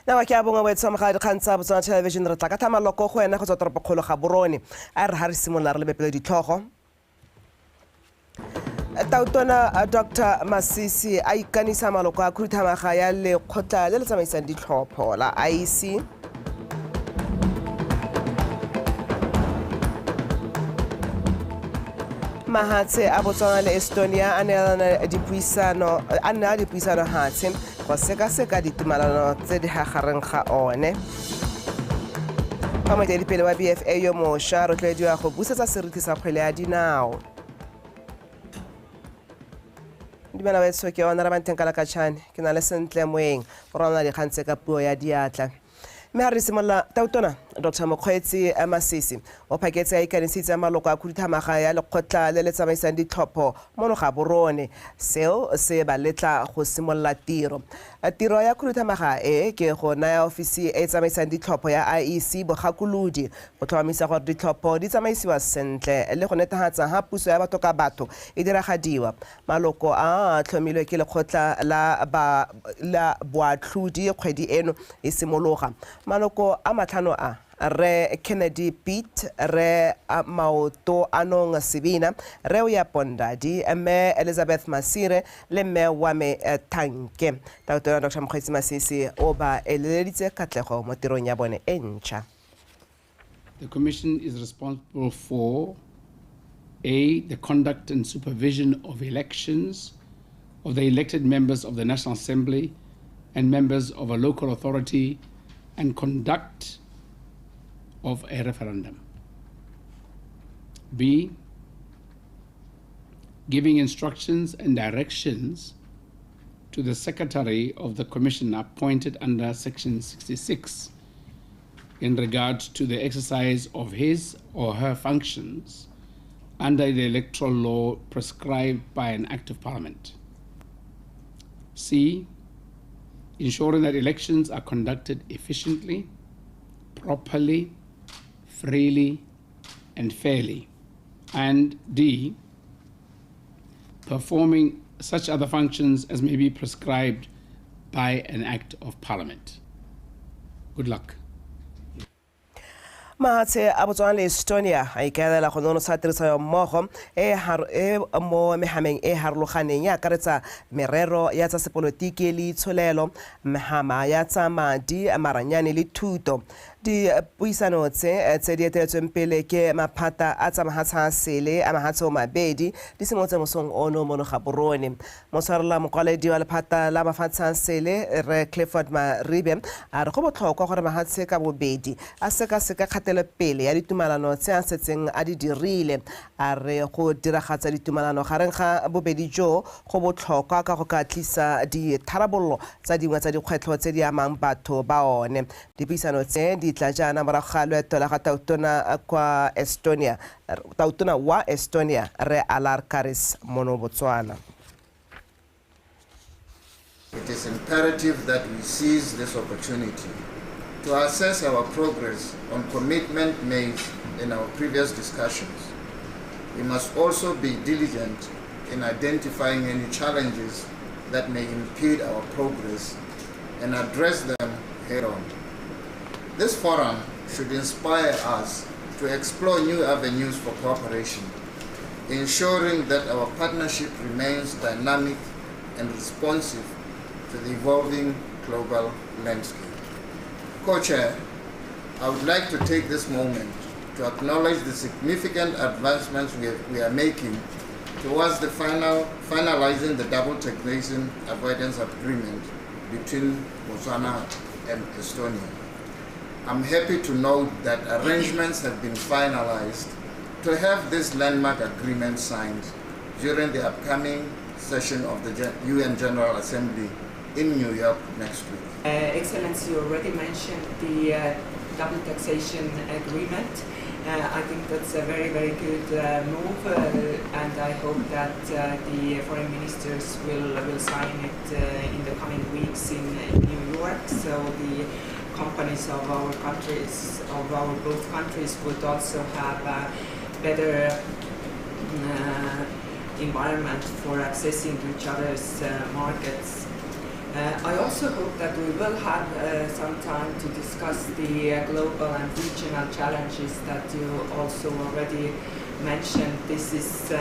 Nako ke a bongwe boetshomoga dikgang tsa Botswana Television, re tla ka thamaloko go wena go tswa toropokgolo ga Borone. A re ga re simolola re lebepele ditlhogo. Tautona Dr Masisi a ikanisa maloko a khuduthamaga ya lekgotla le le tsamaisang ditlhopho la IEC. Mahatshe a Botswana le Estonia a neelana dipuisano, a nna dipuisano hatshe go sekaseka ditumalano tse di gagareng ga one. Fa moeteledipele wa BFA yo mošwa rotloediwa go busetsa seriti sa kgwele ya dinao. Dumela betsho, ke ona Rabanteng Kalakatšhane, ke na le Sentle Moeng go rwala dikgang tse ka puo ya diatla. Mme ga re simolola, Tautona Dr Mokgweetsi Masisi o phaketse a ikanisitse maloko a khuduthamaga ya lekgotla le le tsamaisang ditlhopho mono Gaborone. Seo se ba letla go simolola tiro. Tiro ya khuduthamaga e ke go naya ofisi e e tsamaisang ditlhopho ya IEC bogakolodi go tlhomamisa gore ditlhopho di tsamaisiwa sentle le go netefatsa ha puso ya batho ka batho e diragadiwa. Maloko a a tlhomilwe ke lekgotla la ba la boatlhodi kgwedi eno e simologa. Maloko a matlhano a, Rre Kennedy Piet, Rre Maoto Anong Sebina, Rre Oyapo Ndadi, Mme Elizabeth Masire le Mme Wame Thanke. Tautona Dr Mokgweetsi Masisi o ba eleleditse katlego mo tirong ya bone e ntšha. The Commission is responsible for A, the conduct and supervision of elections of the elected members of the National Assembly and members of a local authority and conduct of a referendum. B, giving instructions and directions to the Secretary of the Commission appointed under Section 66 in regard to the exercise of his or her functions under the electoral law prescribed by an Act of Parliament. C, ensuring that elections are conducted efficiently, properly, freely, and fairly. And D, performing such other functions as may be prescribed by an Act of Parliament. Good luck. Mahatshe a Botswana le Estonia a ikaelela go nonotsha tirisano mmogo e e mo mehameng e harologaneng e akaretsa merero ya tsa sepolotiki le itsholelo, mehama ya tsa madi, maranyane le thuto. Dipuisano tse, tse di eteletsweng pele ke maphata a tsa mahatshe a sele a mahatshe o mabedi, di simolotse mosong ono mono Gaborone. Motshwarela mokwaledi wa lephata la mafatshe a sele, Rre Clifford Maribe, a re go botlhokwa gore mahatshe ka bobedi a sekaseke kgatelopele ya ditumalano tse a setseng a di dirile. A re go diragatsa ditumalano gareng ga bobedi jo go botlhokwa ka go ka tlisa ditharabololo tsa dingwe tsa dikgwetlho tse di amang batho ba one. Dipuisano tse di tla jaana morago ga loeto la ga Tautona kwa Estonia, Tautona wa Estonia Rre Alar Karis mono Botswana. It is imperative that we seize this opportunity to assess our progress on commitment made in our previous discussions. We must also be diligent in identifying any challenges that may impede our progress and address them head on. This forum should inspire us to explore new avenues for cooperation, ensuring that our partnership remains dynamic and responsive to the evolving global landscape. Co-chair, I would like to take this moment to acknowledge the significant advancements we are making towards the finalizing the double taxation avoidance agreement between Botswana and Estonia. I'm happy to note that arrangements have been finalized to have this landmark agreement signed during the upcoming session of the UN General Assembly in New York next week. Excellency, you already mentioned the double taxation agreement. I think that's a very, very good move, and I hope that the foreign ministers will sign it in the coming weeks in New York, so the companies of our countries, of our both countries, would also have a better environment for accessing to each other's markets. I also hope that we will have some time to discuss the global and regional challenges that you also already mentioned. This is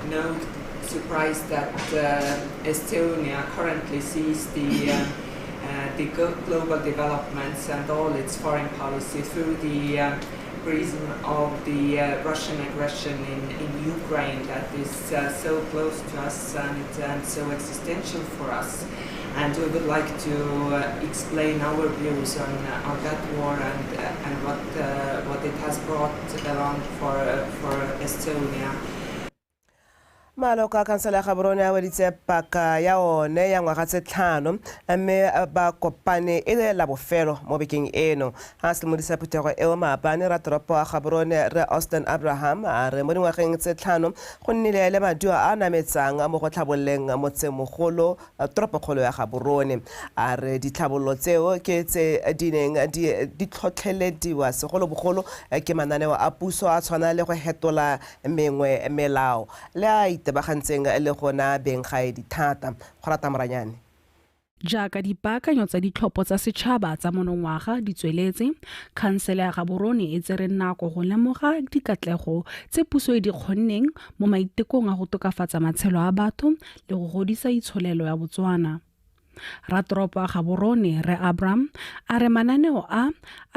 no surprise that Estonia currently sees the global developments and all its foreign policy through the prism of the Russian aggression in Ukraine that is so close to us and so existential for us. And we would like to explain our views on that war and what it has brought along for Estonia. Maloko a khansele ya Gaborone a weditse paka ya one ya ngwaga tse 5 mme ba kopane e le la bofelo mo bekeng eno. Ha simolodisa phuthego eo maabane ratoropo a Gaborone re Austin Abraham a re mo dingwageng tse 5 go nnile le maduo a nametsang mo go tlhabololeng motsemogolo toropokgolo ya Gaborone. A re ditlhabololo tseo ke tse di neng di tlhotlhelediwa segolobogolo ke mananeo a puso a tshwana le go hetola mengwe melao le a itebagantseng le gona beng gae dithata. Go rata Moranyane. Jaaka dipaakanyo tsa ditlhopho tsa setšhaba tsa monongwaga di tsweletse, khansele ya Gaborone e tsere nako go lemoga dikatlego tse puso e di kgonneng mo maitekong a go tokafatsa matshelo a batho le go godisa itsholelo ya Botswana. Ratoropo a Gaborone re Abram a re mananeo a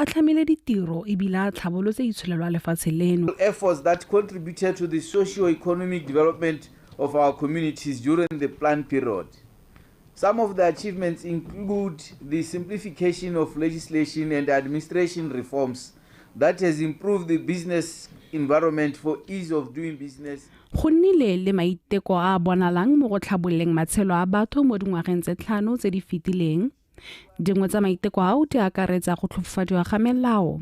tlhamile ditiro ebile a tlhabolotse itsholelo ya lefatshe leno. Efforts that contributed to the socio-economic development of our communities during the plan period. Some of the achievements include the simplification of legislation and administration reforms that has improved the business environment for ease of doing business. Go nnile le maiteko a bonalang mo go tlhabololeng matshelo a batho mo dingwageng tse 5 tse di fetileng. Dingwe tsa maiteko ao di akaretsa go tlhofofadiwa ga melao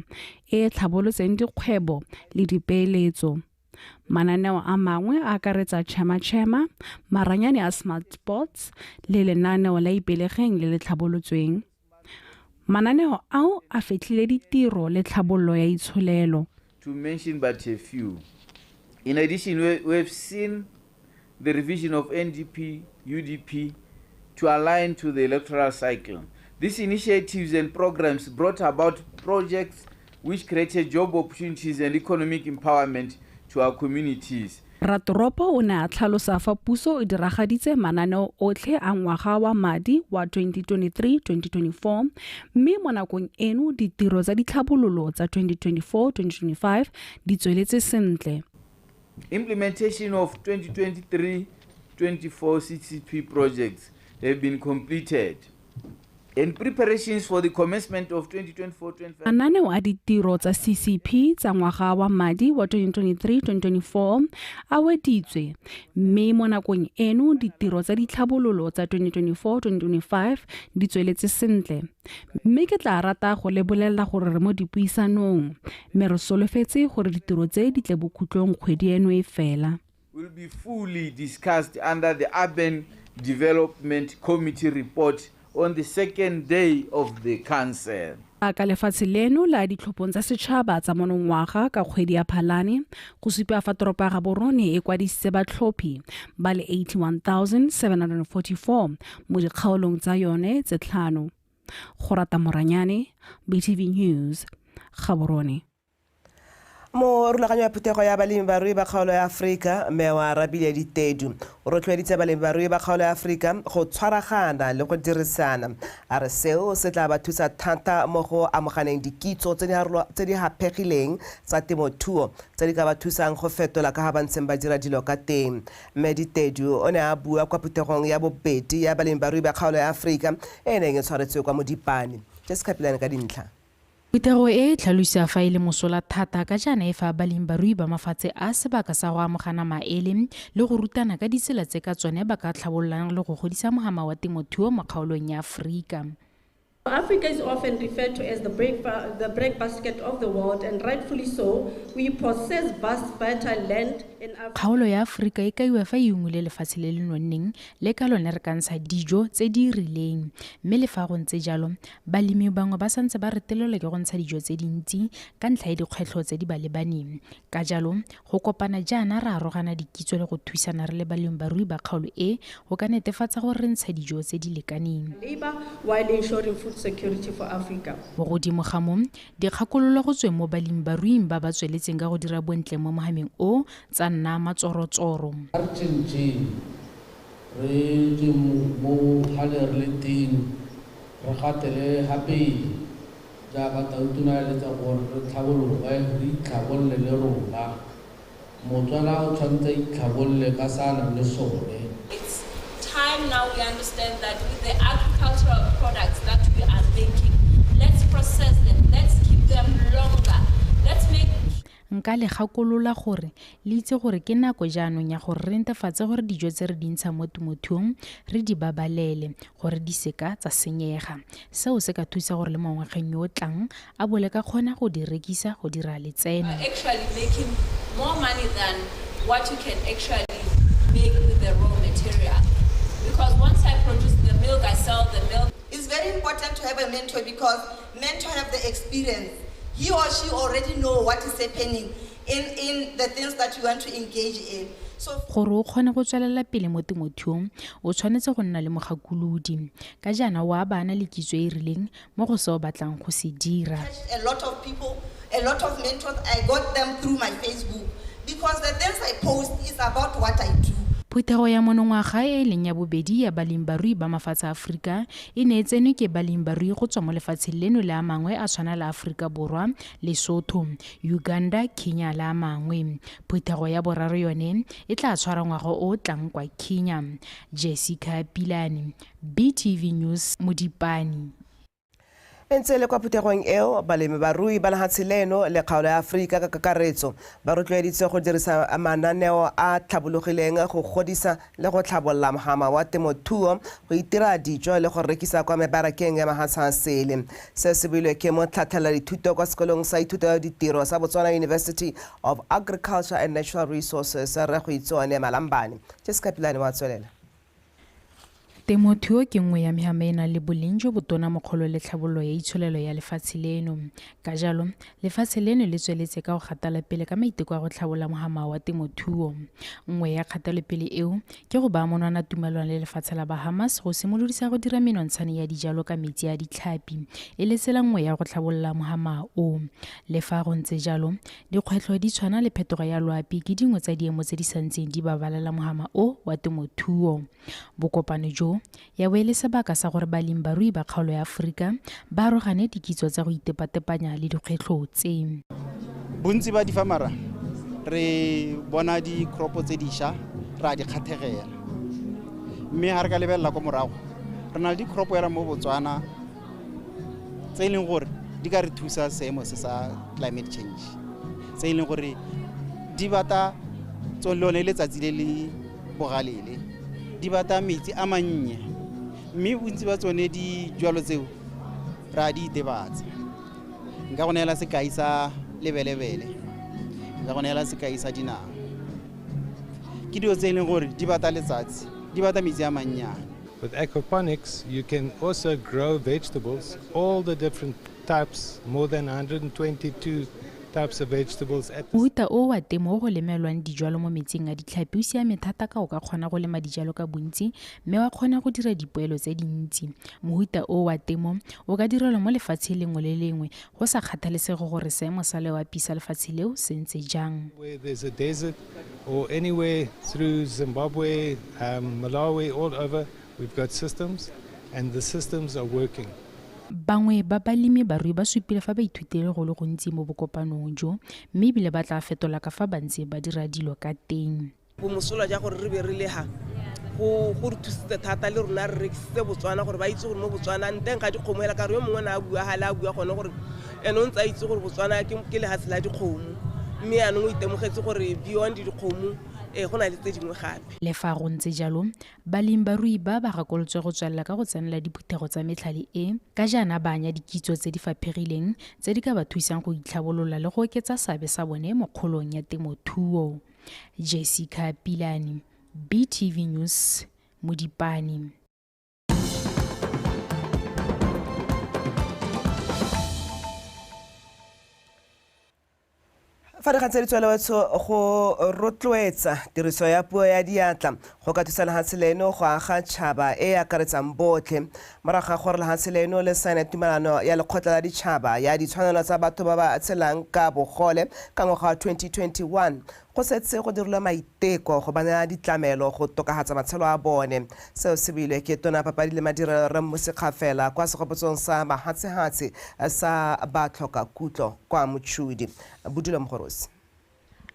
e e tlhabolotseng dikgwebo le dipeeletso. Mananeo a mangwe a akaretsa Chema Chema, maranyane a Smart Sports le lenaneo la Ipelegeng le le tlhabolotsweng. Mananeo ao a fetlhile ditiro le tlhabololo ya itsholelo. To mention but a few. In addition, we have seen the revision of NDP, UDP to align to the electoral cycle. These initiatives and programs brought about projects which created job opportunities and economic empowerment to our communities. Ratoropo o ne a tlhalosa fa puso e diragaditse mananeo otlhe a ngwaga wa madi wa 2023-2024 mme mo nakong eno ditiro tsa ditlhabololo tsa 2024-2025 di tsweletse sentle. Implementation of 2023-24 CCP projects have been completed and preparations for the commencement of 2024-25. Mananeo a ditiro tsa CCP tsa ngwaga wa madi wa 2023-2024 a weditswe mme mo nakong eno ditiro tsa ditlhabololo tsa 2024-2025 di tsweletse sentle. Mme ke tla rata go le bolelela gore re mo dipuisanong mme re solofetse gore ditiro tse di tle bokhutlong kgwedi eno e fela. Will be fully discussed under the Urban Development Committee report on the second day of the council. Ka lefatshe leno la ditlhophong tsa setšhaba tsa monongwaga ka kgwedi ya Phalane go supa fa toropo ya Gaborone e kwadisitse batlhophi ba le 81,744 mo dikgaolong tsa yone tse 5. Go rata Moranyane, BTV News, Gaborone. Mo rulaganyo ya phuthego ya balemibarui ba kgaolo ya Afrika mme wa Arabile Ditedu o rotloeditse balemibarui ba kgaolo ya Afrika go tshwaragana le go dirisana. A re seo se tla ba thusa thata mo go amoganeng dikitso tse di haphegileng tsa temothuo tse di ka ba thusang go fetola ka ga ba ntseng ba dira dilo ka teng. Mme Ditedu o ne a bua kwa phuthegong ya bobedi ya balemibarui ba kgaolo ya Afrika e neng e tshwaretswe kwa Modipane. Jessica Pilane ka dintlha. Phuthego e tlhalosa fa e le mosola thata ka jaana e fa balemibarui ba mafatshe a sebaka sa go amogana maele le go rutana ka ditsela tse ka tsone ba ka tlhabololang le go godisa mohama wa temothuo mo kgaolong ya Afrika. Africa is often referred to as the breadbasket of the world, and rightfully so. We possess vast fertile land in Africa. Kgaolo ya Aforika e kaiwa fa e ungwile lefatshe le le nonneng le ka lone re ka ntsha dijo tse di rileng, mme le fa go ntse jalo balemi bangwe ba santse ba retelelwa ke go ntsha dijo tse dintsi ka ntlha ya dikgwetlho tse di ba lebaneng. Ka jalo go kopana jaana re arogana dikitso le go thusana re le balemi barui ba kgaolo e go ka netefatsa gore re ntsha dijo tse di lekaneng. Labor while ensuring food security for Africa. Mo godimo ga moo, dikgakololo go tsweng mo balemi baruing ba ba tsweletseng ka go dira bontle mo mohameng o tsa nna matsorotsoro. Re tšhentšheng re tswe mo gale re le teng re gatele gape jaaka tautona eletsa gore re tlhabologe re itlhabolole le rona. Motswana o tshwanetse a itlhabolole ka sa nang le sone. It's time now we understand that with the agricultural products that we are making, let's process them, let's keep them longer, let's make. Nka le gakolola gore le itse gore ke nako jaanong ya gore re netefatse gore dijo tse re di ntshang mo temothuong re di babalele gore di seka tsa senyega. Seo se ka thusa gore le mo ngwageng yo o tlang a bo le ka kgona go di rekisa go dira letseno. Actually making more money than what you can actually make with the raw material. Because once I produce the milk, I sell the milk. It's very important to have a mentor because mentor have the experience. He or she already know what is happening in the things that you want to engage in. So gore o kgone go tswelela pele mo temothuong o tshwanetse go nna le mogakolodi ka jaana o a bana le kitso e rileng mo go se o batlang go se dira. A lot of people, a lot of mentors, I got them through my Facebook because the things I post is about what I do. Phuthego ya monongwaga e leng ya bobedi ya balemi barui ba mafatshe a Aforika e ne e tsenwe ke balemi barui go tswa mo lefatsheng leno le a mangwe a tshwana le Aforika Borwa, Lesotho, Uganda, Kenya le a mangwe. Phuthego ya boraro yone e tla tshwara ngwaga o o tlang kwa Kenya. Jessica Pilane, BTV News, Modipane. Ntse le kwa phuthegong eo balemi barui ba lehatshe leno le kgaolo ya Aforika ka kakaretso ba rotloeditswe go dirisa mananeo a tlhabologileng go godisa le go tlhabolola mohama wa temothuo go itira dijo le go rekisa kwa mebarakeng ya mahatshe a sele. Se se builwe ke motlhatlhela dithuto kwa sekolong sa ithuto ya ditiro sa Botswana University of Agriculture and Natural Resources Rre Goitseone Malambane. Jessica Pilane wa tswelela. Temothuo ke nngwe ya mehama e nang le boleng jo botona mo kgolo le tlhabololo ya itsholelo ya lefatshe leno. Ka jalo, lefatshe leno le tsweletse ka go gatela pele ka maiteko a go tlhabolola mohama wa temothuo. Nngwe ya kgatelopele eo ke go baya monwana tumelano le lefatshe la Bahamas go simolodisa go dira menontshane ya dijalo ka metsi a ditlhapi e le tsela nngwe ya go tlhabolola mohama o. Le fa go ntse jalo, dikgwetlho di tshwana le phetogo ya loapi ke dingwe tsa diemo tse di santseng di babalela mohama o wa temothuo. Bokopano jo ya bo e le sebaka sa gore balemi barui ba kgaolo ya Aforika ba arogane dikitso tsa go itepatepanya le dikgwetlho tse. Bontsi ba difamara re bona di-cropo tse dišwa re a di kgathegela, mme ga re ka lebelela ko morago re na le di-cropo ela mo Botswana tse e leng gore di ka re thusa seemo se sa climate change, tse e leng gore di bata lone letsatsi le le bogalele, di bata metsi a mannye, mme bontsi ba tsone dijalo tseo re a di itebatsa. Nka go neela sekai sa lebelebele, nka go neela sekai sa dinawa. Ke dilo tse e leng gore di bata letsatsi, di bata metsi a mannyane. With aquaponics, you can also grow vegetables, all the different types, more than 122 types of vegetables. Mohuta o wa temo o go lemelwang dijalo mo metsing a ditlhapi o siame thata ka o ka kgona go lema dijalo ka bontsi mme wa kgona go dira dipoelo tse dintsi. Mohuta o wa temo o ka direlwa mo lefatsheng lengwe le lengwe go sa kgathalesege gore seemo sa loapi sa lefatshe leo se ntse jang. Where there's a desert or anywhere through Zimbabwe, Malawi, all over, we've got systems and the systems are working. Bangwe ba balemi barui ba supile fa ba ithutile go le gontsi mo bokopanong jo mme ebile ba tla fetola ka fa ba ntse ba dira dilo ka teng. Bomosola ja gore re be re le ha go re thusitse thata le rona re rekisitse Botswana gore ba itse gore mo Botswana nteng ga dikgomo hela ka re yo mongwe na a bua gale a bua gone gore ene o ntse a itse gore Botswana ke lehatshe la dikgomo, mme yaanong o itemogetse gore beyond dikgomo Ee, go na le tse dingwe gape. Le fa go ntse jalo, balemi-barui ba ba gakolotswe go tswelela ka go tsenela diphuthego tsa metlhale e, ka jaana ba anya dikitso tse di faphegileng tse di ka ba thusang go itlhabolola le go oketsa seabe sa bone mo kgolong ya temothuo. Jessica Pilane, BTV News, Modipane. Fa re gantse ditswelewetso go rotloetsa tiriso ya puo ya diatla go ka thusa lehatshe leno go aga tšhaba e e akaretsang botlhe morago ga gore lehatshe leno le saene tumelano ya lekgotla la ditšhaba ya ditshwanelo tsa batho ba ba tshelang ka bogole ka ngwaga wa 2021. Go setse go dirilwe maiteko go ba neela ditlamelo go tokafatsa matshelo a bone. Seo se builwe ke Tona ya Papadi le Madirelo Rre Mmusi Kgafela kwa segopotsong sa mahatshehatshe sa batlhokakutlo kwa Mochudi. Bodulo Mogorosi.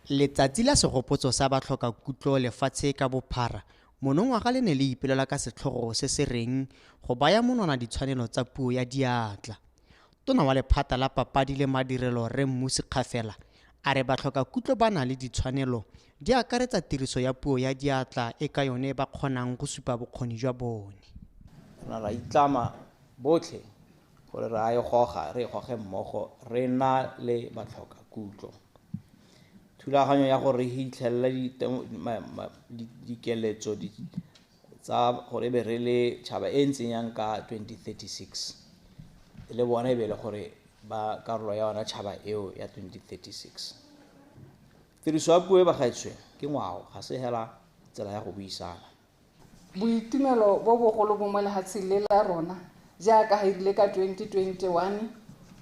Letsatsi la segopotso sa batlhokakutlo lefatshe ka bophara monongwaga le ne le ipelelwa ka setlhogo se se reng Go baya monwana ditshwanelo tsa puo ya diatla. Tona wa lephata la papadi le madirelo Rre Mmusi Kgafela a re batlhokakutlo ba na le ditshwanelo di akaretsa tiriso ya puo ya diatla e ka yone ba kgonang go supa bokgoni jwa bone. Re na ra itlama botlhe gore re a e goga, re e goge mmogo re na le batlhokakutlo. Thulaganyo ya gore re hitlhelele dikeletso tsa gore e be re le tšhaba e ntseng yang ka 2036, le bone e be le gore ba karolo ya yona tšhaba eo ya 2036. Tiriso ya puo e bagaetsho ke ngwao, ga se hela tsela ya go buisana. Boitumelo bo bogolo bo mo lehatsheng le la rona jaaka ga erile ka 2021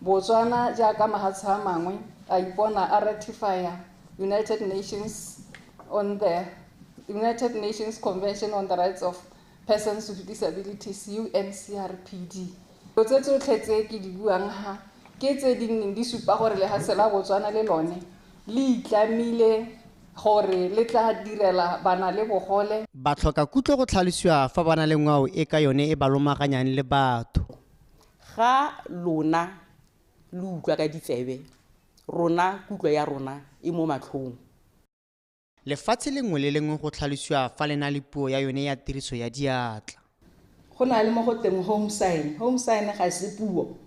Botswana jaaka mahatshe a mangwe a ipona a ratifya United Nations on the United Nations Convention on the Rights of Persons with Disabilities, UNCRPD. Dilo tse tsotlhe tse ke di buang ha ke tse di nneng di supa gore lehatshe la Botswana le lone le itlamile gore le tla direla bana le bogole. Batlhokakutlo go tlhalosiwa fa ba na le ngwao e ka yone e ba lomaganyang le batho. Ga lona lo utlwa ka ditsebe, rona kutlo ya rona e mo matlhong. Lefatshe lengwe le lengwe go tlhalosiwa fa le na le puo ya yone ya tiriso ya diatla. Go na le mo go teng home sign. Home sign ga se puo,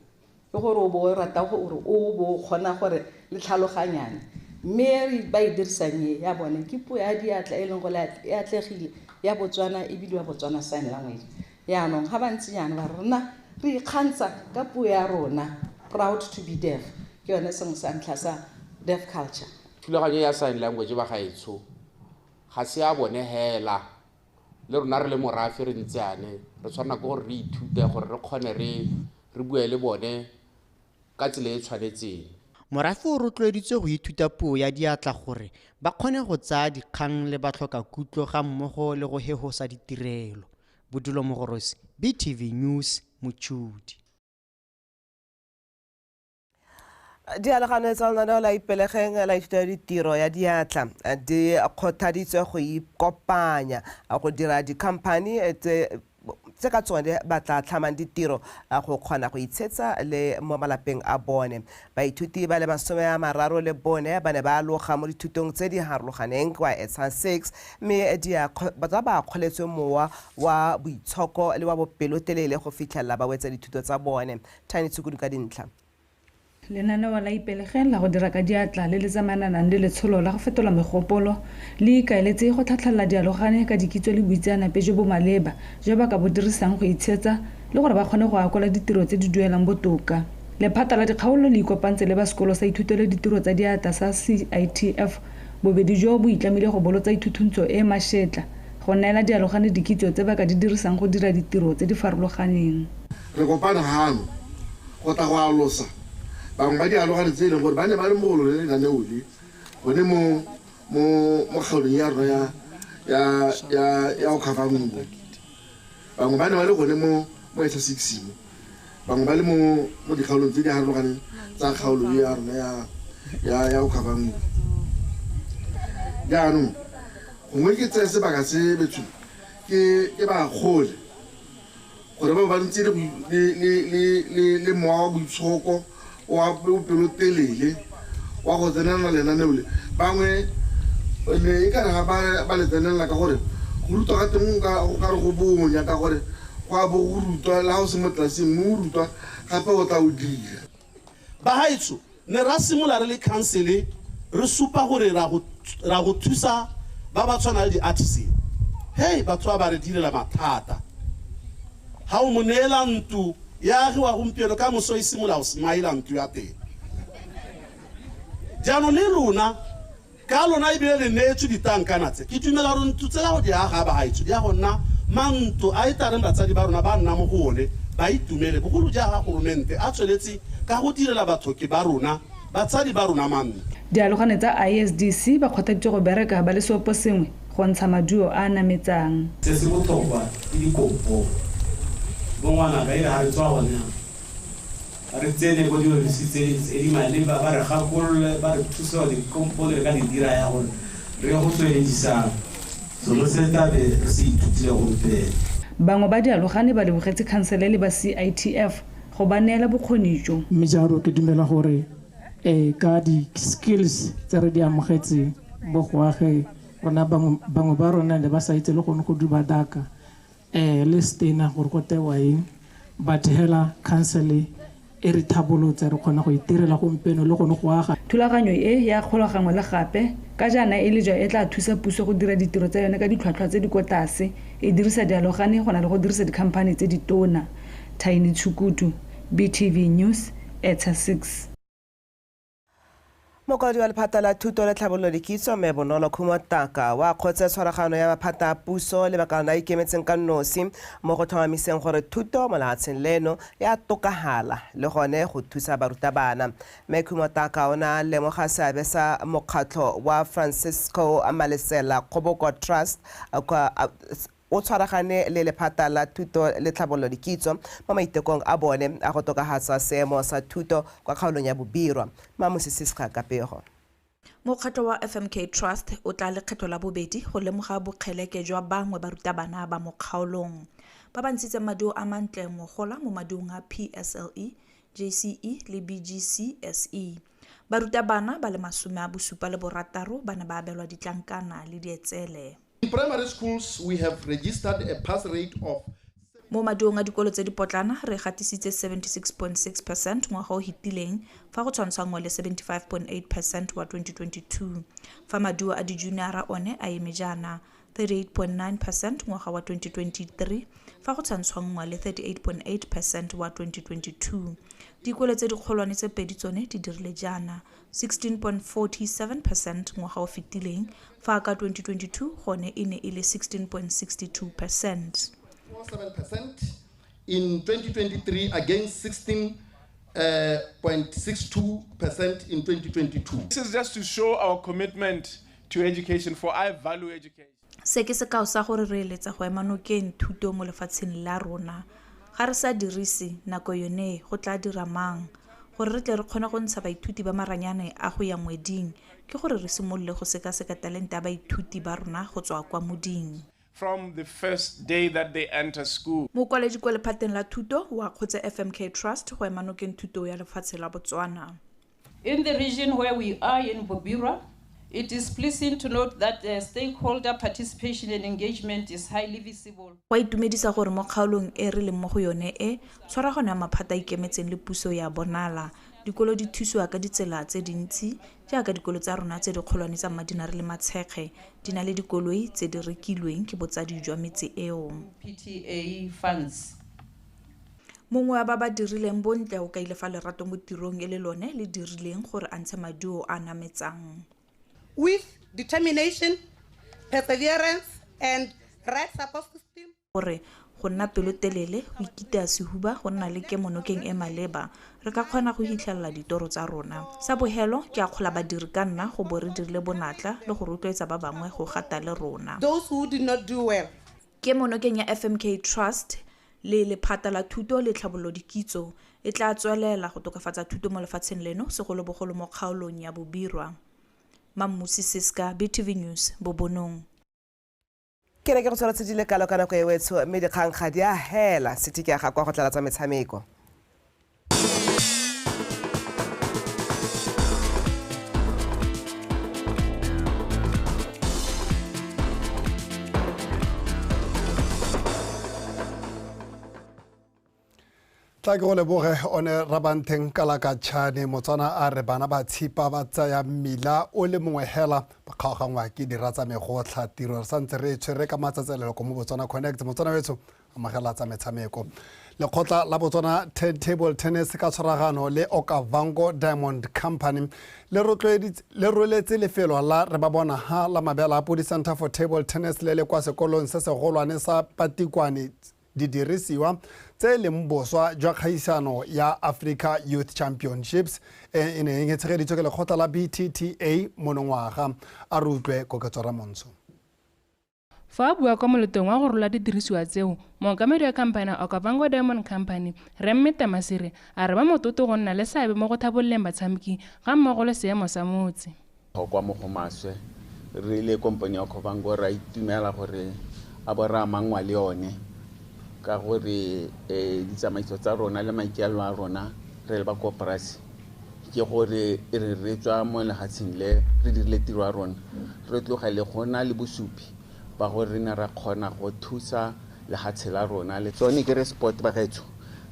ke gore o bo o rata gore o bo o kgona gore le tlhaloganyane. Mme ba e dirisang e ya bone ke puo ya diatla e leng gore e atlegile ya Botswana e bidiwa Botswana Sign Language. Jaanong ga ba ntse jaana ba re rona re ikgantsha ka puo ya rona, proud to be deaf, ke yone sengwe sa ntlha sa deaf culture. Thulaganyo ya sign language ba gaetsho ga se ya bone hela, le rona re le morafe re ntse ane re tshwanela ke gore re ithute gore re kgone re re bue le bone ka tsela e tshwanetseng. Morafe o rotloeditswe go ithuta puo ya diatla gore ba kgone go tsaya dikgang le batlhokakutlo ga mmogo le go hehosa ditirelo. Bodulo Mogorosi, BTV News, Mochudi. Dialogane tsa lenaneo la Ipelegeng la ithuto ya ditiro ya diatla di kgothaditswe go ikopanya go dira dikhamphani tse ka tsone ba tla tlhamang ditiro go kgona go itshetsa le mo malapeng a bone. Baithuti ba le 34 ba ne ba aloga mo dithutong tse di harologaneng kwa ETSA 6 mme ba ba kgoletswe mowa wa boitshoko le wa bopelotelele go fitlhelela ba wetsa dithuto tsa bone. Tiny Tshukudu ka dintlha. Lenaneo la Ipelegeng la go dira ka diatla le le tsamaelanang le letsholo la go fetola megopolo le ikaeletse go tlhatlhelela dialogane ka dikitso le boitseanape jo bo maleba jo ba ka bo dirisang go itshetsa le gore ba kgone go akola ditiro tse di duelang botoka. Lephata la dikgaolo le ikopantse le ba sekolo sa ithutelo ditiro tsa diatla sa CITF, bobedi jo bo itlamile go bolotsa ithuthuntso e e mashetla go neela dialogane dikitso tse ba ka di dirisang go dira ditiro tse di farologaneng. Re kopane gano go tla go alosa bangwe ba dialogane tse e leng gore ba ne ba le mo go lone lenaneo le gone mo mo mo kgaolong ya rona ya ya ya ya Okavango. Bangwe ba ne ba le gone mo mo Etsha 6 mo, bangwe ba le mo mo dikgaolong tse di harologaneng tsa kgaolo ya rona ya ya ya Okavango. Jaanong gongwe ke tseye sebaka se betsho ke ke ba kgole gore ba ba ntse le le le le mowa wa boitshoko wa bopelotelele wa go tsenela lenaneo le. Bangwe Ne e ka re ga ba le tsenelela ka gore go rutwa ka teng go ka re go bonya ka gore go a bo go rutwa le ga o se mo tlelaseng mme o rutwa gape o tla o dira. Bagaetsho ne ra simolola re le council re supa gore ra go thusa ba ba tshwana le di-artisan. Hei, batho ba ba re direla mathata. Ga o mo neela ntlo ya agiwa gompieno ka moso e simolola go smaila ntlo ya teng. Jaanong le lona ka lona ebile le neetswe ditankana tse, ke dumela gore ntlo tsela go di aga bagaetsho di ya go nna mantlo a e tareng batsadi ba rona ba nna mo go one ba itumele, bogolo jaaka goromente a tsweletse ka go direla bathoki ba rona, batsadi ba rona mantlo. Dialogane tsa ISDC ba kgothaditswe go bereka ba le seopo sengwe go ntsha maduo a a nametsang. Se se botlhokwa ke dikopo. Bo ngwanaka e re ga re tswa gone re tsene ko diofisi tse di maleba ba re gakolole ba re thuse gore dikompone re ka di dira ya gore re ye go tsweledisa selo se tlabe re se ithutile gompieno. Bangwe ba dialogane ba lebogetse khansele le ba CITF go ba neela bokgoni jo. Mme jalo ke dumela gore ka di-skills tse re di amogetseng bo go age rona bangwe ba rona ne ba sa itse le gone go duba daka le stena gore go tewa eng, but hela council e re thabolotse re kgona go itirela gompieno le gone go aga. Thulaganyo e ya kgolagangwe le gape ka jaana e le jwa e tla thusa puso go dira ditiro tsa yone ka ditlhwatlhwa tse di kwa tlase, e dirisa dialogane go na le go dirisa dikhamphane tse ditona. Tiny Tshukudu, BTV News, Eta 6. Mokwadi wa lephata la thuto le tlhabololo dikitso mme Bonolo Khumotaka wa kgotsa tshwaragano ya maphata a puso le makalana a ikemetseng ka nosi mo go tlhomamiseng gore thuto mo lefatsheng leno ya tokagala le gone go thusa barutabana. Mme Khumotaka o ne a lemoga seabe sa mokgatlho wa Francisco Malesela Kgoboko Trust o tshwaragane le lephata la thuto le tlhabololo dikitso mo maitekong a bone a go tokafatsa seemo sa thuto kwa kgaolong ya Bobirwa. Mmamosi Sisca ka pego. Mokgatlho wa FMK Trust o tla lekgetho la bobedi go lemoga bokgeleke jwa bangwe barutabana ba mo kgaolong ba ba ntshitseng maduo a mantle ngogola mo maduong a PSLE, JCE le BGCSE. Barutabana ba le 76 ba ne ba abelwa ditlankana le dietsele. In primary schools, we have registered a pass rate of mo maduong a dikolo tse dipotlana re gatisitse 76.6% ngwaga o hitileng fa go tshwantshwangwa le 75.8% wa 2022. Fa maduo a dijuniara one a eme jaana 38.9% ngwaga wa 2023 fa go tshwantshwangwa le 38.8% wa 2022. Dikolo tse dikgolwane tse pedi tsone di dirile jaana 16.47% ngwaga o fetileng fa ka 2022 gone e ne e le 16.62%. 7% in 2023 against 16.62% in 2022. This is just to show our commitment to education, for I value education. Se ke sekao sa gore re eletsa go ema nokeng thuto mo lefatsheng la rona. Ga re sa dirise nako yone go tla dira mang gore re tle re kgone go ntsha baithuti ba maranyane a go ya ngweding, ke gore re simolole go sekaseka talente ya baithuti ba rona go tswa kwa moding. From the first day that they enter school. Mokwaledi kwa lephateng la thuto wa kgotsa FMK Trust go ema nokeng thuto ya lefatshe la Botswana. In the region where we are in Bobirwa, it is pleasing to note that the stakeholder participation and engagement is highly visible. Go itumedisa gore mo kgaolong e re leng mo go yone e, tshwaragano ya maphata a ikemetseng le puso ya bonala. Dikolo di thusiwa ka ditsela tse dintsi jaaka dikolo tsa rona tse dikgolwane tsa Mmadinare le Matshekge di na le dikoloi tse di rekilweng ke botsadi jwa metse eo. PTA funds. Mongwe wa ba ba dirileng bontle o kaile fa lerato mo tirong e le lone le dirileng gore a ntshe maduo a nametsang. With determination, perseverance and right support system. Gore go nna pelotelele, go ikitea sehuba, go nna le kemonokeng e maleba, re ka kgona go hitlhelela ditoro tsa rona. Sa bohelo ke akgola badiri ka nna go bo re dirile bonatla le go rotloetsa ba bangwe go gata le rona. Those who did not do well. Kemonokeng ya FMK Trust le lephata la thuto le tlhabololo dikitso e tla tswelela go tokafatsa thuto mo lefatsheng leno, segolobogolo mo kgaolong ya Bobirwa. Mammusi Siska, BTV News, Bobonong. Ke ne ke go tshwanetse di le kalo ka nako e wetsho, mme dikgang ga di a hela, seti ke a ga kwa go tlala tsa metshameko. Tla ke go leboge one Rabanteng Kalakatšhane. Motswana a re bana ba tshipa ba tsaya mmila o le mongwe hela ba kgaogangwa ke dira tsa megotlha. Tiro re santse re e tshwere ka matsatselelo ko mo Botswana Connect. Motswana wetsho, amogela tsa metshameko. Lekgotla la Botswana Table Tennis ka tshwaragano le Okavango Diamond Company le roletse lefelo la re ba bona ha la Mabela a Podi Center for Table Tennis le le kwa sekolong se segolwane sa Patikwane didirisiwa tse e leng boswa jwa kgaisano ya Africa Youth Championships e e neng e tshegeditswe ke lekgotla la BTTA monongwaga. A re utlwe Koketso Ramontsho. Fa a bua kwa moletong wa go rola didirisiwa tseo, mookamedi wa khamphane ya Okavango Diamond Company, Rre Mmeta Masire, a re ba mototo go nna le seabe mo go tlhabololeng batshameki ga mmogo le seemo sa motse. Kwa mo go maswe re le kompone ya Okavango ra itumela gore a bo re amangwa le yone ka gore ditsamaiso tsa rona le maikaelelo a rona re le ba koporasi ke gore re re tswa mo lefatsheng le re dirile tiro ya rona re tlogele go na le bosupi ba gore re ne ra kgona go thusa lefatshe la rona. Le tsone ke re sport bagaetsho,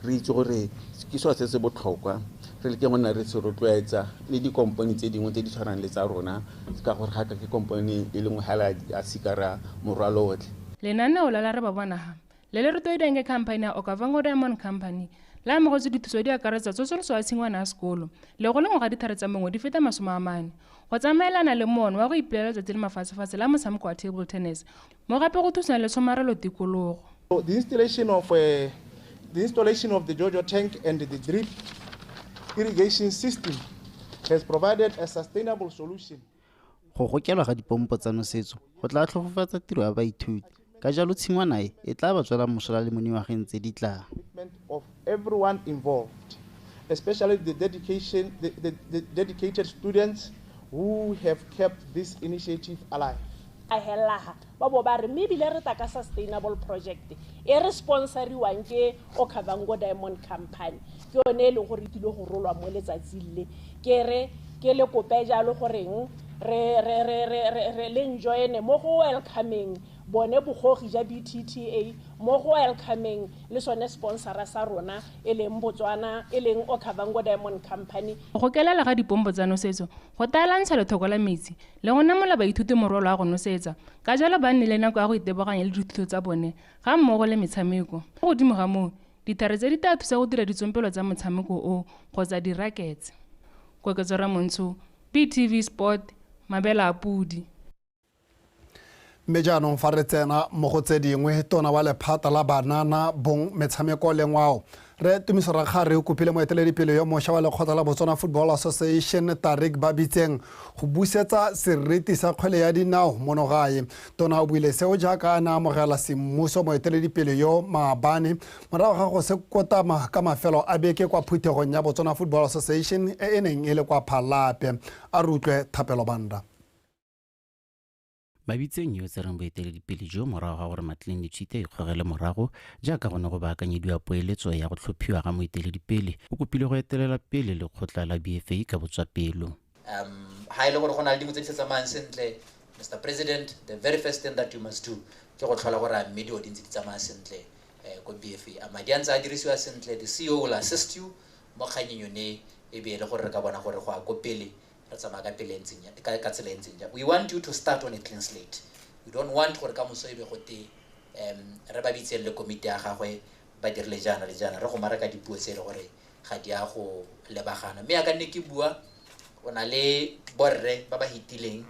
re itse gore ke selo se se botlhokwa, re leke go nna re se rotloetsa le dikompone tse dingwe tse di tshwanang le tsa rona, ka gore ga ke kompone e le nngwe hela a sikara morwalo otlhe. Lenaneo la la re ba bona ha le le rotloediwang ke khamphane ya Okavango Diamond Company le amogetse dithuso di akaretsa tsosoloso ya tshingwana ya sekolo le go lengwa ga dithare tsa mongwe di feta 40 go tsamaelana le moono wa go ipelela letsatsi le mafatshefatshe la motshameko wa table tennis mo gape go thusang le tshomarelo tikologo. The installation of the Jojo tank and the drip irrigation system has provided a sustainable solution. Go gokelwa ga dipompo tsa nosetso go tla tlhofofatsa tiro ya baithuti, ka jalo tshingwana e e tla ba tswela mosola le mo dingwageng tse di tlang. Of everyone involved, especially the dedication, the dedicated students who have kept this initiative alive. A helaha ba bo ba re mme ebile re tla ka sustainable project e re sponsoriwang ke Okavango Diamond Company, ke yone e leng gore e tlile go rolwa mo letsatsing le. Ke re ke le kope jalo goreng re re re re re re le njoene mo go welcoming bone bogogi ja BTTA, mo go welcoming le sone sponsora sa rona e leng Botswana, e leng Okavango Diamond Company. Go gokelela ga dipompo tsa nosetso go taelantsha lethoko la metsi le go namola baithuti morwalo wa go nosetsa, ka jalo ba nne le nako ya go itebaganya le dithuto tsa bone ga mmogo le metshameko. Mo godimo ga moo, dithare tse di tla thusa go dira ditsompelo tsa motshameko o kgotsa di-rackets. Koketso Ramontsho, BTV Sport, Mabela a Podi. Mme jaanong fa re tsena mo go tse dingwe, tona wa lephata la banana bong metshameko le ngwao Re Tumiso Rakgare o kopile moeteledipele yo mošwa wa lekgotla la Botswana Football Association Tarik Babitseng go busetsa seriti sa kgwele ya dinao mono gae. Tona o buile seo jaaka a ne a amogela semmuso moeteledipele yo maabane morago ga go se kotama ka mafelo a beke kwa phuthegong ya Botswana Football Association e e neng e le kwa Phalape. A re utlwe Thapelo Banda. Babitseng yo tsereng boeteledipele jo morago ga gore Maclean Lechite a ikgogele morago jaaka go ne go baakanyediwa poeletso ya go tlhophiwa ga moeteledipele, o kopile go etelela pele lekgotla la BFA ka botswapelo. Ha e le gore go na le dingwe tse di sa tsamayang sentle, Mr President, the very first thing that you must do ke go tlhola gore a mme dilo di ntse di tsamaya sentle ko BFA, a madi a ntse a dirisiwa sentle. The CEO will assist you mo kganyeng yone, e be e le gore re ka bona gore go ya ko pele re tsamaya ka pele e ntseng ya, ka tsela e ntseng jang. We want you to start on a clean slate. We don't want gore ka moso e be gote re ba bitseng le komiti ya gagwe ba dirile jaana le jaana, re go mara ka dipuo tse e le gore ga di a go lebagana. Mme ya ka nne ke bua, o na le borre ba ba hitileng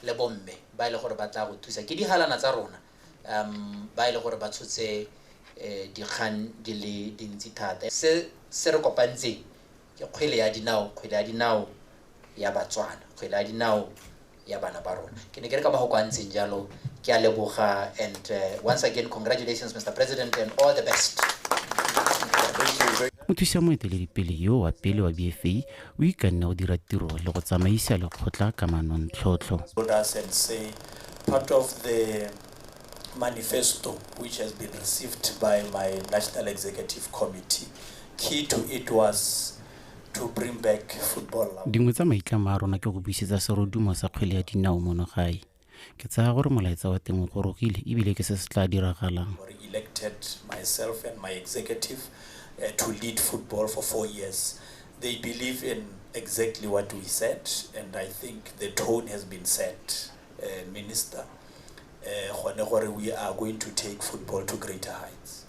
le bomme ba e le gore ba tla go thusa, ke dihalana tsa rona ba e le gore ba tshotse dikgang di le dintsi thata. Se se re kopantseng ke kgwele ya dinao, kgwele ya dinao ya Batswana, kgwele ya dinao ya bana ba rona. Ke ne ke re ka mafoko a ntseng jalo, ke a leboga, and once again congratulations Mr President and all the best. Mothusa moeteledipele yo wa pele wa BFA o ikanne go dira tiro le go tsamaisa lekgotla ka manontlhotlho. And say part of the manifesto which has been received by my National Executive Committee, key to it was to bring back football. Dingwe tsa maitlamo a rona ke go buisetsa serodumo sa kgwele ya dinao mono gae. Ke tsaya gore molaetsa wa teng o gorogile ebile ke se se tla diragalang. Elected myself and my executive uh, to lead football for four years. They believe in exactly what we said, and I think the tone has been set, uh, Minister. Uh, we are going to take football to greater heights.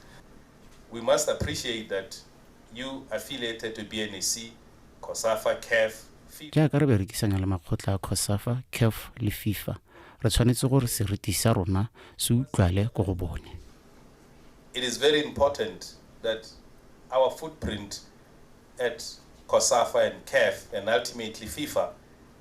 We must appreciate that you affiliated to BNAC, COSAFA, CAF, Jaaka re berekisanya le makgotla a COSAFA, CAF le FIFA, re tshwanetse gore seriti sa rona se utlwale ko go bone. It is very important that our footprint at COSAFA and CAF and ultimately FIFA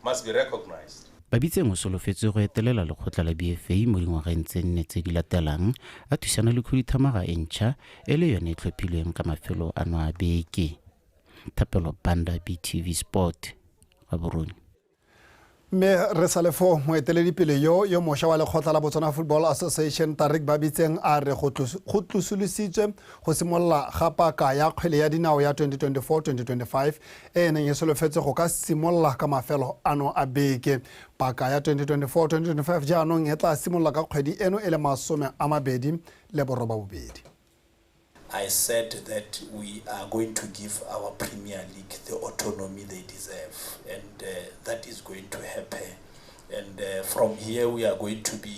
must be recognized. Babitseng o solofetswe go etelela lekgotla la BFA mo dingwageng tse nne tse di latelang a thusana le khuduthamaga e ntšha e le yone e tlhophilweng ka mafelo ano a beke. Thapelo Banda, BTV Sport, Gaborone. Mme re sa le foo, moeteledipele yo yo mošwa wa lekgotla la Botswana Football Association Tarik Babitseng a re go tlosolositswe go simolola ga paka ya kgwele ya dinao ya 2024-2025 e e neng e solofetse go ka simolola ka mafelo ano a beke. Paka ya 2024-2025 jaanong e tla simolola ka kgwedi eno e le 28. I said that we are going to give our Premier League the autonomy they deserve, and uh, that is going to happen. And uh, from here, we are going to be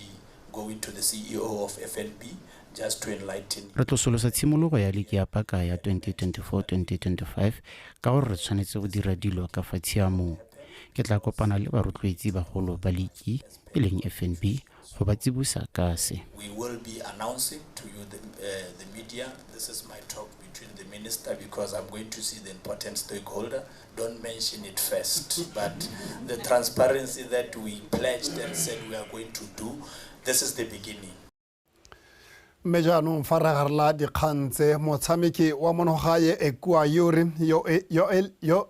going to the CEO of FNB just to enlighten. Re tlosolosa tshimologo ya liki ya paka ya 2024-2025 ka gore re tshwanetse go dira dilo ka fa tshiamong. Ke tla kopana le barotloetsi bagolo ba liki e leng FNB go ba tsibosa ka se. We will be announcing to you, the, uh, the media. This is my talk between the minister because I'm going to see the important stakeholder. Don't mention it first, but the transparency that we pledged and said we are going to do, this is the beginning. Mme jaanong fa re garela dikgang tse, motshameki wa monogae Ekua Yuri yo, yo, yo,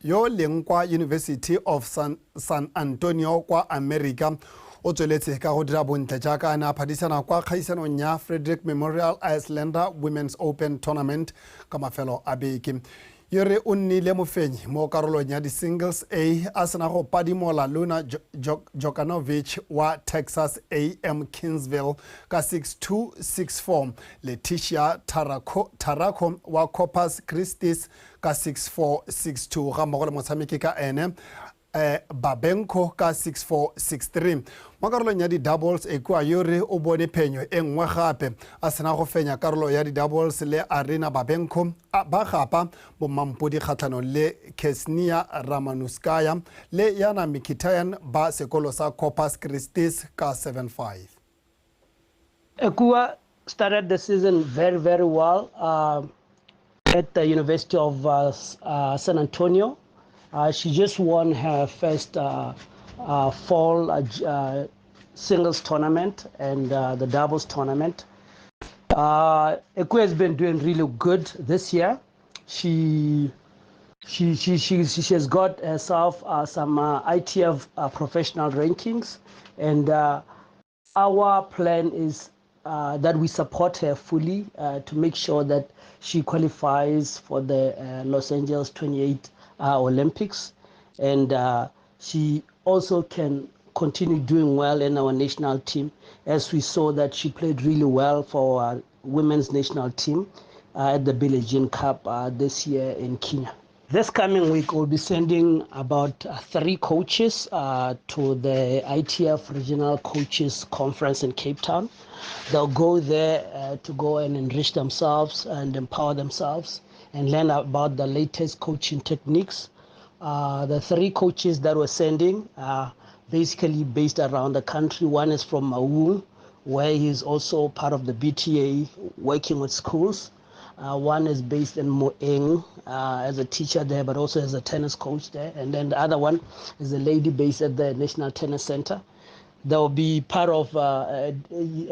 yo leng kwa University of San, San Antonio kwa America o tsweletse ka go dira bontle jaaka a ne a phadisana kwa kgaisanong ya Frederick Memorial Icelander Women's Open Tournament ka mafelo a beke. Yore o nnile mofenyi mo karolong ya di-singles A a sena go padimola Luna Jokanovic wa Texas AM Kingsville ka 6-2, 6-4, Leticia Tarako, Tarako wa Corpus Christi ka 6-4, 6-2 ga mmogo le motshameki ka ene eh, Babenko ka 6-4, 6-3. Mo karolong ya di-doubles, Ekua Yuri o bone phenyo e nngwe gape a sena go fenya karolo ya di-doubles le Arina Babenko ba gapa bommampodi kgatlhanong le Kesnia Ramanuskaya le Yana Mikitayan ba sekolo sa Corpus Christi ka 7-5. Ekua started the season very, very well at the University of uh, uh, San Antonio. Uh, she just won her first uh, uh, fall uh, singles tournament and the doubles tournament. Uh, Ekua has been doing really good this year. She she she she she has got herself some ITF professional rankings, and our plan is uh, that we support her fully uh, to make sure that she qualifies for the uh, Los Angeles 28 Olympics. And she also can continue doing well in our national team, as we saw that she played really well for our women's national team at the Billie Jean Cup this year in Kenya. This coming week, we'll be sending about three coaches to the ITF Regional Coaches Conference in Cape Town. They'll go there to go and enrich themselves and empower themselves and learn about the latest coaching techniques. The three coaches that we're sending are basically based around the country. One is from Maun, where he's also part of the BTA, working with schools. One is based in Moeng as a teacher there, but also as a tennis coach there. And then the other one is a lady based at the National Tennis Center. They'll be part of a,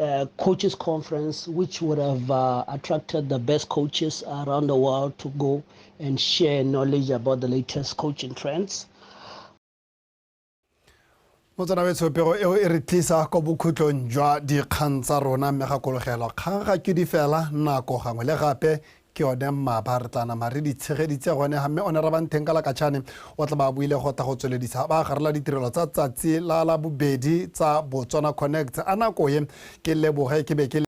a coaches conference, which would have attracted the best coaches around the world to go and share knowledge about the latest coaching trends. Motswana wetsho, pego eo e re tlisa ko bokhutlong jwa dikgang tsa rona, mme gakologelwa kgang ga ke di fela nako gangwe le gape ke yone mmaba re tla nama re di tshegeditse gone ga mme one Rabanteng ka lakatšhane o tla ba buile go tla go tsweledisa ba garela ditirelo tsa tsatsi la la bobedi tsa Botswana Connect. A nako ye ke leboge ke be ke